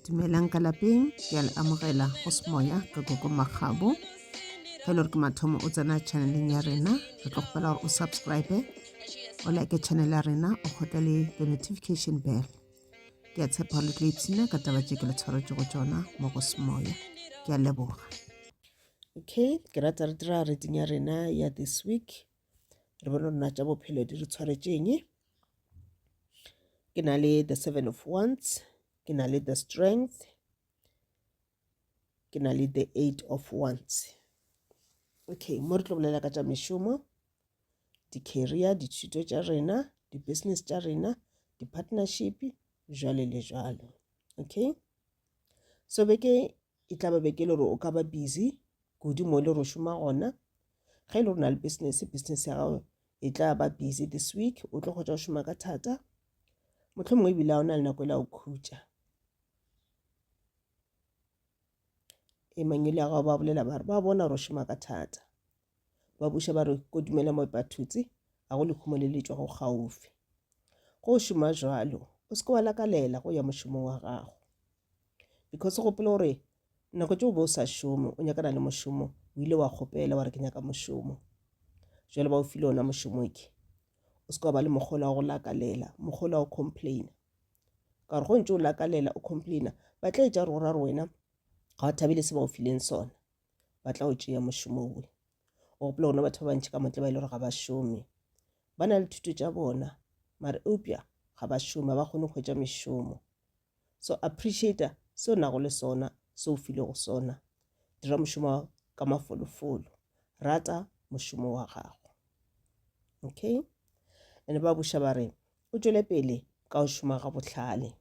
Dumelang ka lapeng, ke a le amogela go Semoya ka Koko Makgabo. Ge e le gore ke mathomo o tsena channeleng ya rena, re tlo kgopela gore o subscribe, o like channel ya rena, o kgotle le the notification bell. Ke a tshepa gore le tlo ipshina ka taba tše ke le tshwaretšego tšona mo go Semoya. Ke a leboga. Okay, ke rata re dira reading ya rena ya this week. Re bone gore na tša bophelo di re tshwaretšeng. Ke na le the seven of wands, ke na le the strength, ke na le the eight of wands. Okay, mo re tlo bolela ka tša mešomo, di-career, dithuto tša rena, di-business tša rena, di-partnership, jwale le jwalo. Okay, so beke e tla ba beke e le gore o ka ba busy kudu mo e le gore o šoma gona. Ge e le gore o na le business, business ya gago e tla ba busy this week, o tlo kgotsa go šoma ka thata. Mohlomongwe ebile ga o na le nako e la go khutša. E mangwele a gago ba bolela ba re ba bona gore o šoma ka thata. Ba buša ba re ko dumela moepathutse ga go lehumo le le tšwago kgaufi. Go o šoma jwalo, o se ke wa lakalela go ya mošomong wa gago. Because gopola gore nako tše o be o sa šome, o nyakana le mošomo, o ile wa kgopela wa re ke nyaka mošomo. Jwale ba o file ona mošomo ke. O se ke wa ba le mokgwa wa go lakalela, mokgwa wa go complaina. Ka gore go ntše o lakalela, o complaina, ba tla etša gore go ra gore wena ga o thabele se ba o fileng sona. Ba tla o tšea mošomo owe. O gopola gore batho ba bantši ka motle ba ile gore ga ba šome. Ba na le thuto tša bona, mare eupša ga ba šome, ga ba kgone go hwetša mešomo. So appreciate se o nago le sona, se o filego sona. Dira mošomo ka mafolofolo. Rata mošomo wa gago. Okay? And ba buša ba re, o tšwele pele ka go šoma ga bohlale.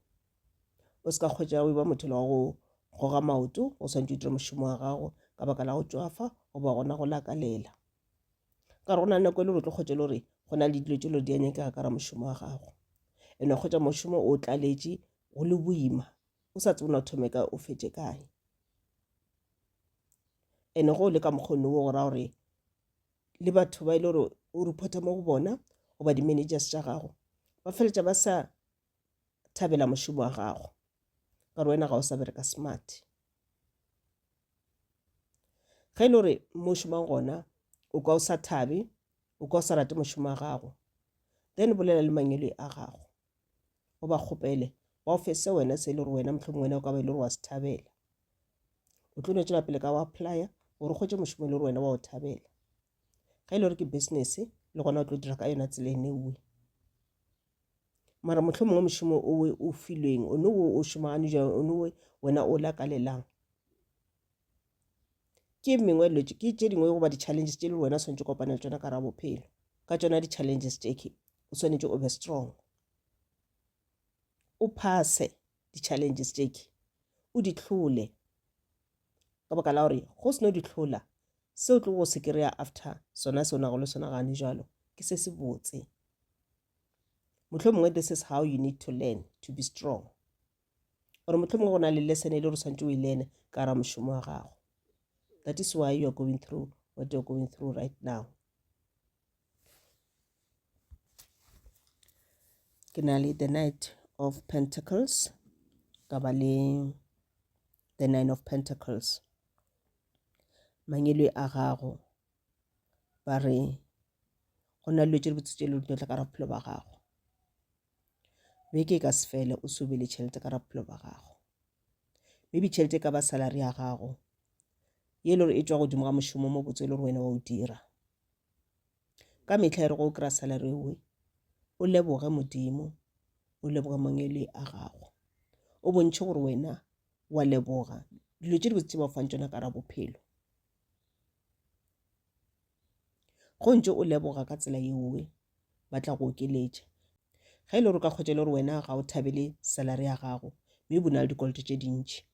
O se ka kgwetša o e ba motho wa go goga maoto, o swantše o dire mošomo wa gago ka baka la go tšwafa goba gona go lakalela. Ka gore go na le nako e le gore o tlo kgwetša e le gore go na le dilo tše le di a nyakega ka ra mošomo wa gago. And wa kgwetša mošomo o tlaletše go le boima, o sa tsebe na o thome kae o fetše kae. And go o le ka mokgwa wo go ra gore le batho ba e le gore o reporta mo go bona goba di-managers tša gago ba feleletša ba sa thabela mošomo wa gago ka gore wena ga o sa bereka smart. Ge e le gore mo o šomang gona o kwa o sa thabe, o kwa o sa rate mošomo wa gago, then bolela le mangwele a gago o ba kgopele ba o fe se wena se e le gore wena mohlomongwe wena o ka ba e le gore wa se thabela. O tlo no tšwela pele ka go applya gore o hwetše mošomo e le gore wena wa o thabela. Ge e le gore ke business le gona o tlo dira ka yona tsela ene ewe. Mara mohlomongwe mošomo owe o filweng one wo o šomagane jang one wo wena o lakalelang ke mengwe dilo ke tše dingwe goba di-challenges tše le wena o swanetše kopana le tšona ka ra bophelo. Ka tšona di-challenges tše ke o swanetše o be strong, o phase di-challenges tše ke o di hlole ka baka la gore go seno di hlola se o tlo go se kry-a after sona se o nago le sona gane jalo ke se se botse. Mohlomongwe this is how you need to learn to be strong. Or mohlomongwe go na le lesson e le gore o swanetše o e learne ka gara mošomo wa gago. That is why you are going through what you are going through right now. Ke na le the Knight of Pentacles, ka ba le the Nine of Pentacles. Mangwele a gago ba re go na le dilo tše dibotse tše le di tla ka ra bophelo ba gago. Beke e ka se fele o se be le tšhelete ka ra bophelo ba gago. Maybe tšhelete e ka ba salary ya gago ye e le gore e tšwa godimo ga mošomo mo botse e le gore wena wa o dira. Ka mehla e re go o kry-a salary ewe o leboge Modimo, o leboge mangwele a gago. O bontšhe gore wena wa leboga dilo tše dibotse tše ba o fang tšona ka ra bophelo. Go ntše o leboga ka tsela yeowe ba tla go okeletša. Ge e le gore o ka kgwetša e le gore wena ga o thabele salary ya gago mme o na le dikoloto tše dintši,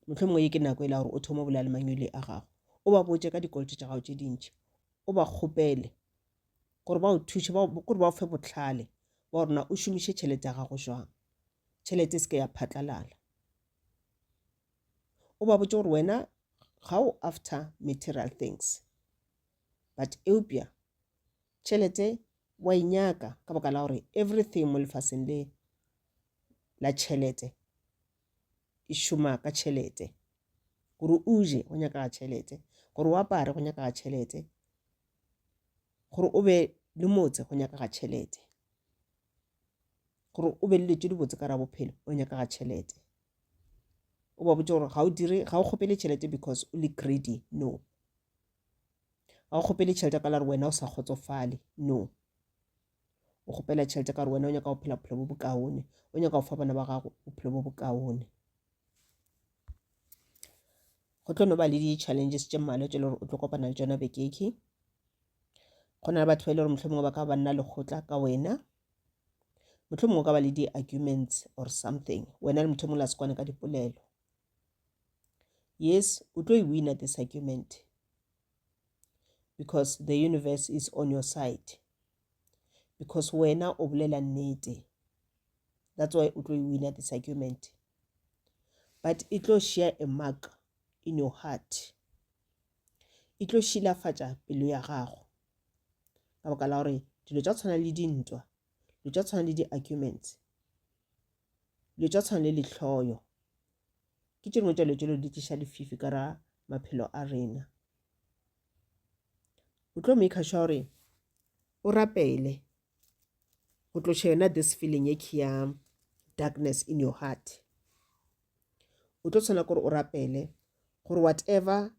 mohlomongwe ye ke nako e la gore o thome go bolela le mangwele a gago, o ba botše ka dikoloto tša gago tše dintši, o ba kgopele gore ba o thuše, gore ba o fe bohlale ba gore na o šomiše tšhelete ya gago jwang, tšhelete e se ke ya phatlalala. O ba botše gore wena ga o after material things but eupša tšhelete wa e nyaka ka baka la gore everything mo lefaseng le la tšhelete. e šoma ka tšhelete. Gore o je go nyakaga tšhelete, gore o apare go nyakaga tšhelete, gore o be le motse go nyakaga tšhelete, gore o be le dilo tše dibotse ka ra bophelo o nyakaga tšhelete. O ba botše gore ga o dire, ga o kgopele tšhelete because o le greedy, no. Ga o kgopele tšhelete ka la gore wena o sa kgotsofale, no. O kgopela tšhelete ka gore wena o nyaka go phela bophelo bo bokaone, o nyaka go fa bana ba gago bophelo bo bokaone. Go tlo no ba le di-challenges tše mmalwa tše e le gore o tlo kopana le tšona bekeke. Go na le batho ba e le gore mohlomongwe ba ka ba nna lekgotla ka wena, mohlomongwe o ka ba le di-arguments or something, wena le motho o mongwe la se kwane ka dipolelo. Yes, o tlo e wina this argument because the universe is on your side, because wena o bolela nnete. That's why o tlo e wina this argument. But e tlo share a mark in your heart. E tlo šilafatša pelo ya gago. Ka baka la gore dilo tša tshwana le dintwa, dilo tša tshwana le di-arguments, dilo tša tshwana le lehloyo, ke tše dingwe tša dilo tše di tliša lefifi ka ra maphelo a rena. O tlo maker sure gore o rapele go tloša yona this feeling ye ke ya darkness in your heart. O tlo tshwanela ke gore o rapele gore whatever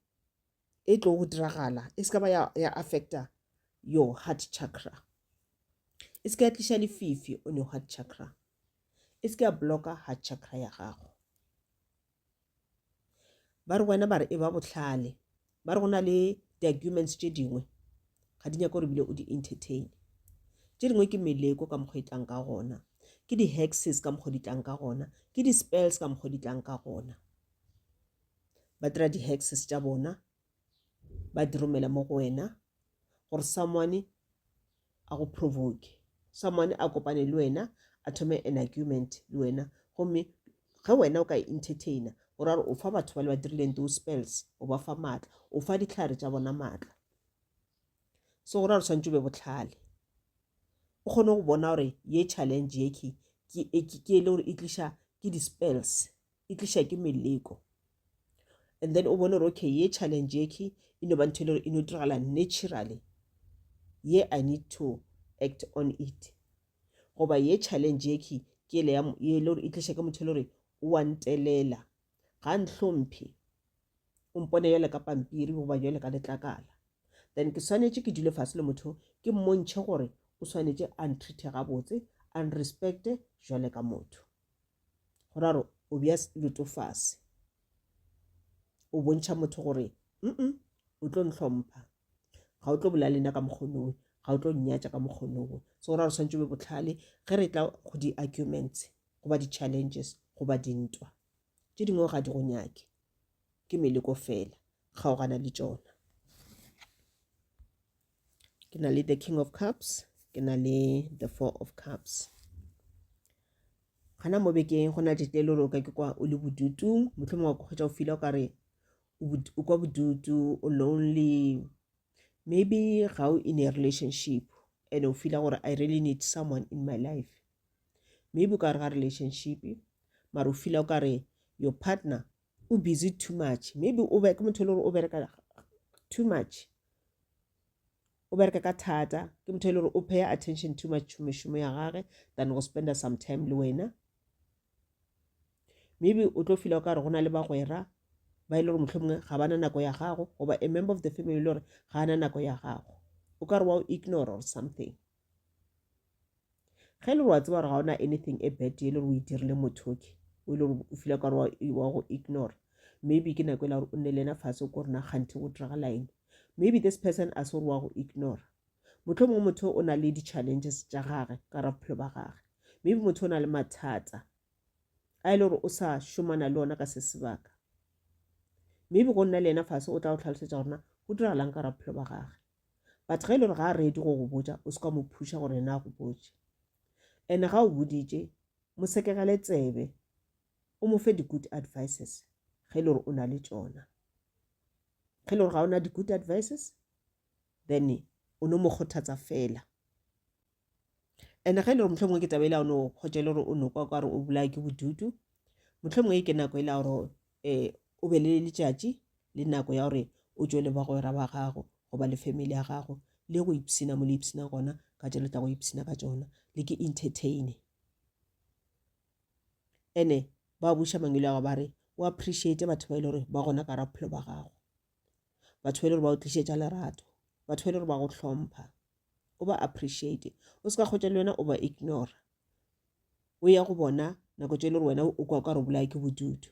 e tlo go diragala e se ka ba ya, ya affecta your heart chakra, e se ka ya tliša lefifi on your heart chakra, e se ka ya blocka heart chakra ya gago. Ba re wena ba re e ba bohlale, ba re go na le di-arguments tše dingwe ga di nyake gore ebile o di entertain. Tše dingwe ke meleko ka mokgwa e tlang ka gona, ke di-hexes ka mokgwa di tlang ka gona, ke di-spells ka mokgwa di tlang ka gona. Ba dira di-hexes tša bona, ba di romela mo go wena gore someone a go provoke, someone a kopane le wena, a thome an argument le wena. Gomme ge wena o ka e entertainer, go ra gore o fa batho ba le ba dirileng those spells, o ba fa maatla, o fa dihlare tša bona maatla. So go ra gore tshwanetse o be bohlale, o kgone go bona gore ye challenge ye ke ke e le gore e tliša ke di-spells, e tliša ke meleko. And then o bone gore okay ye challenge ye ke e no ba ntho e le gore e no diragala naturally, ye I need to act on it. Goba ye challenge ye ke ke ele ya ye le gore e tliša ke motho e le gore o wa ntelela, ga ntlhomphe, o mpone jale ka pampiri goba jale ka letlakala. Then ke swanetše ke dule fase le motho ke mmontšhe gore o swanetše a ntreate gabotse, a nrespecte jwale ka motho. Go ra gore o bea leoto fase, o bontšha motho gore mm o tlo ntlhompha, ga o tlo bolela le nna ka mokgwa onowe, ga o tlo nnyatša ka mokgwa onowe. So go ra gore tshwanetse o be bohlale ge re tla go di-arguments goba di-challenges goba dintwa. Tše dingwe ga di go nyake, ke meleko fela, kgaogana le tšona. Ke na le the King of Cups, ke na le the Four of Cups. Gana mo bekeng go na le tše le gore o ka ke kwa o le bodutung, mohlomongwe wa kgotsa o feel o ka re o kwa bodutu, o lonely. Maybe ga o in a relationship and o feel gore I really need someone in my life. Maybe o ka re ga relationship mara o feel o ka re your partner o busy too much. Maybe o be ke motho e le gore o bereka too much, o bereka ka thata, ke motho e le gore o pay attention too much to mešomo ya gage than go spenda some time le wena. Maybe o tlo feel o ka re go na le bagwera ba e le gore mohlomongwe ga ba na nako ya gago, goba a member of the family e le gore ga a na nako ya gago, o ka re wa o ignore or something. Ge e le gore wa tseba gore ga ona anything e bad e le gore o e dirile motho ke o e le gore o feel ka gore wa go ignore, maybe ke nako e la gore o nne le yena fase o ko rena kganthe go diragala eng. Maybe this person a se gore wa go ignore, mohlomongwe motho o na le di-challenges tša gage ka ra bophelo ba gage. Maybe motho o na le mathata a e le gore o sa šomana le ona ka se sebaka. Maybe go nna le yena fase o tla go tlhalosetša gore na go diragalang ka ra bophelo ba gage. But ge e le gore ga a ready go go botša, o se ka mo phusha gore yena a go botše. And ga o boditše, mo sekegele tsebe, o mo fe di-good advices ge e le gore o na le tšona. Ge e le gore ga o na di-good advices, then o no mo kgothatsa fela. And ge e le gore mohlomongwe ke taba e le ya o no kgotša e le gore o no kwa o ka re o bolaya ke bodutu, Mohlomongwe e ke nako e la gore um o be le letšatši le nako ya gore o tšwe le bagwera ba gago goba le family ya gago le go ipshina mo le ipshina gona ka tše le tla go ipshina ka tšona le ke entertain. Ene ba buša mangwele a gago ba re o appreciate batho ba e le gore ba gona ka ra bophelo ba gago. Batho ba e le gore ba o tlišetša lerato, batho ba e le gore ba go hlompha. O ba appreciate. O se ka kgotša le wena o ba ignore. O ya go bona nako tše e le gore wena o kwa o ka re o bolaya ke bodutu.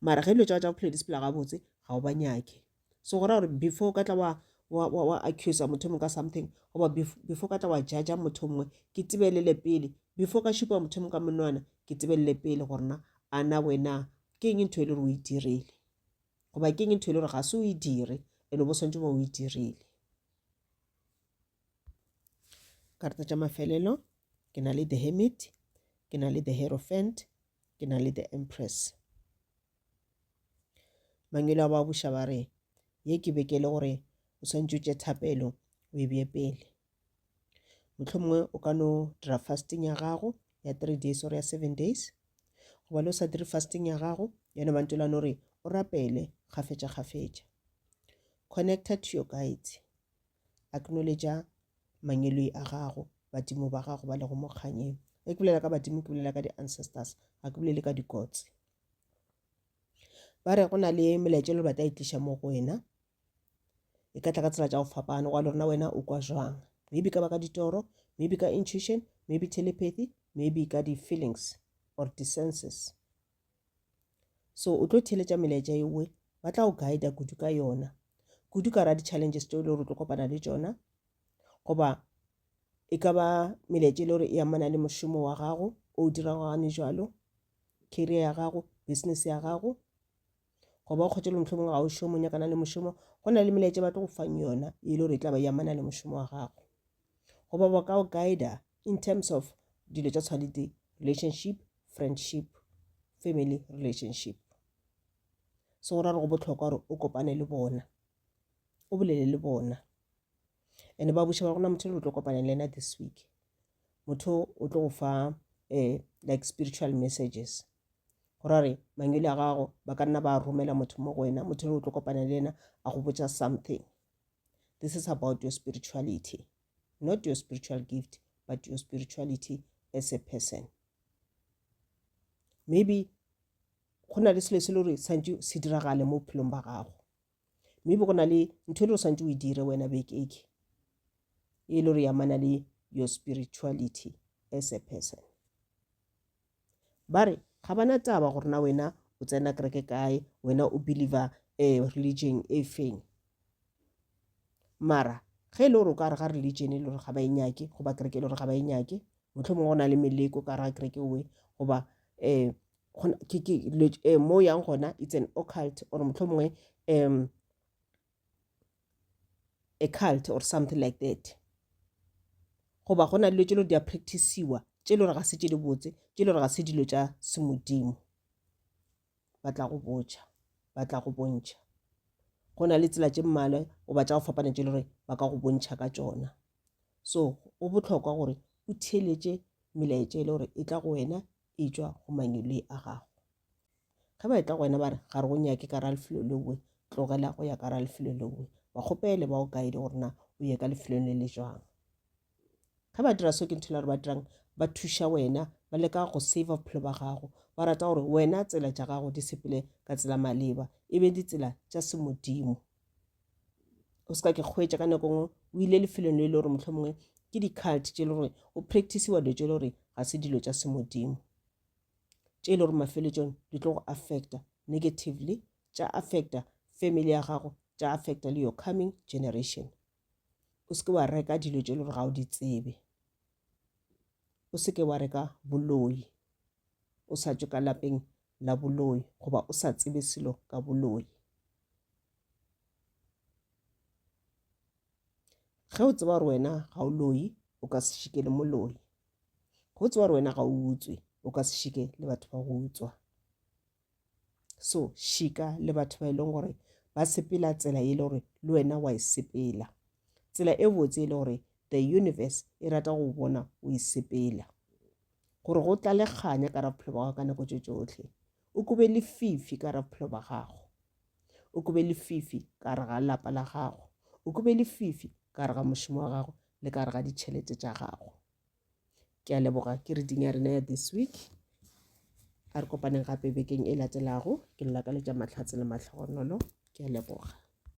Mara ge dilo tša gago tša bophelo di sepela gabotse ga o ba nyake. So go ra gore before o ka tla wa wa wa wa accusa motho mongwe ka something goba before ka tla wa judge motho mongwe ke tebelele pele before ka šupa motho mongwe ka monwana ke tebelele pele gore na a na wena ke eng ntho e le gore o e dirile goba ke eng ntho e le gore ga se o e dire and o bo swantse ba o e dirile. Karata tša mafelelo ke na le the hermit, ke na le the hierophant, ke na le the empress. Mangwele a ba buša ba re, Ye ke beke le gore o swantše o tše thapelo o e bee pele. Mohlomongwe o ka no dira fasting ya gago ya three days or ya seven days goba le o sa dire fasting ya gago ya no ba ntse no re o rapele kgafetša-kgafetša. Connecta to your guides. Acknowledge mangeloi a gago, badimo ba gago ba lego mo kganyeng. Ge ke bolela ka badimo ke bolela ka di-ancestors, ga ke bolele ka di-gods. Ba re go na le melaetša e le gore ba tla e tliša mo go wena e ka tla ka tsela tša go fapana gwa le rena wena o kwa jwang maybe ka ba ka ditoro maybe ka intuition maybe telepathy maybe ka di-feelings or di-senses so o tlo theletša melaetša ewe ba tla go guida kudu ka yona kudu ka ra di-challenges tšeo e le gore o tlo kopana le tšona goba e ka ba melaetša e le gore e amana le mošomo wa gago o o dirago gane jalo career ya gago, business ya gago, goba o kgotše le mohlomongwe ga o šome o nyakana le mošomo, go na le melaetša ba tlo go fang yona e le gore e tla ba e amana le mošomo wa gago. Goba ba ka o guida in terms of dilo tša tshwanete relationship, friendship, family relationship. So go ra gore go bohlokwa gore o kopane le bona, o bolele le bona. And ba buša ba gona motho o tlo kopana le yena this week. Motho o tlo go fa eh, like spiritual messages go ra re mangwele a gago ba ka nna ba romela motho mo go wena motho o tlo kopana le yena a go botša something this is about your spirituality not your spiritual gift but your spirituality as a person maybe go na le selo se le gore santse se diragale mo bophelong ba gago maybe go na le ntho e le gore santse o e dire wena bekeke e le gore e amana le your spirituality as a person ba re ga bana taba gore na wena o tsena kereke kae wena o believer eh, religion e feng mara ge e le gore o ka re ga religion e le gore ga ba e nyake goba kereke e le gore ga ba e nyake mohlomongwe go na le meleko ka ra kereke owe goba um mo yang gona it's an occult or mohlomongwe um a cult or something like that goba go na le dilo tše le gore di a practice-iwa tše le gore ga se tše di botse tše le gore ga se dilo tša semodimo ba tla go botša ba tla go bontšha go na le tsela tše mmalwa goba tša go fapana tše le gore ba ka go bontšha ka tšona so go bohlokwa gore o theeletše melaetša e le gore e tla go wena e tšwa go mangwele a gago. Ge ba etla go wena ba re, Ga re go nyake ka ra lefelo lewe, tlogela go ya ka ra lefelo lewe. Ba kgopele ba go guide gore na o ye ka lefelong le le jwang. Ge ba dira so ke ntho e le gore ba dirang, ba thuša wena, ba leka go save bophelo ba gago. Ba rata gore wena tsela tša gago di sepele ka tsela maleba, e be ditsela tša semodimo. O se ka ke kgwetša ka nako nngwe o ile lefelong le e le gore mohlomongwe ke di-cult tše e le gore o practice-iwa dilo tše e le gore ga se dilo tša semodimo tše e le gore mafeletšong di tlo go affecta negatively tša affecta family ya gago tša affecta le your coming generation o se ke wa reka dilo tše e le gore ga o di tsebe o se ke wa reka boloi o sa tšwe ka lapeng la boloi goba o sa tsebe selo ka boloi Ge o tseba gore wena ga o loyi, o ka se šike le moloi. Ge o tseba gore wena ga o utswe, o ka se šike le batho ba go utswa. So šika le batho ba e leng gore ba sepela tsela e le gore le wena wa e sepela. Tsela e botse e le gore the universe e rata go bona o e sepela. Gore go tlale kganya ka ra bophelo ba gago ka nako tše tšohle. O kobe lefifi ka gare ga bophelo ba gago. O kobe lefifi ka gare ga lapa la gago. O kobe lefifi ka gare ga mošomo wa gago le ka gare ga ditšhelete tša gago. Ke a leboga ke reading ya rena ya this week. A re kopaneng gape bekeng e latelago. Ke le lakaletša mahlatse le mahlogonolo. Ke a leboga.